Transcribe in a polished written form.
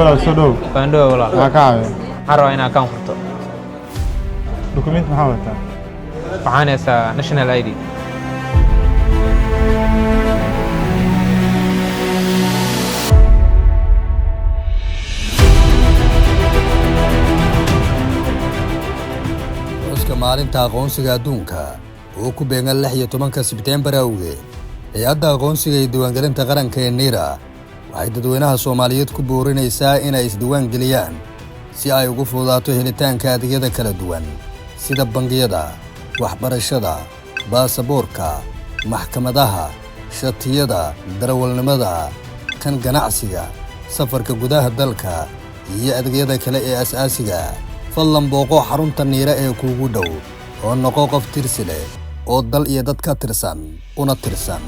Walaal, soo dhow. Baandhowa, walaal. Maxaa ka caawiya? Waxaan rabaa inaan account furto. Document maxaa wataa? Waxaan haystaa national ID. Xuska Maalinta Aqoonsiga Adduunka oo ku beegan 16-ka Sebteembar awgeed, Hay-adda Aqoonsiga iyo Diiwaangelinta Qaranka ee NIRA waxay dadweynaha Soomaaliyeed ku boorinaysaa inay isdiiwaangeliyaan si ay ugu fududaato helitaanka adeegyada kala duwan sida bangiyada, waxbarashada, baasaboorka, maxkamadaha, shatiyada darawalnimada, kan ganacsiga, safarka gudaha dalka iyo adeegyada kale ee aasaasiga. Fadlan booqo xarunta NIRA ee kuugu dhow oo noqo qof tirsi leh oo dal iyo dad ka tirsan una tirsan.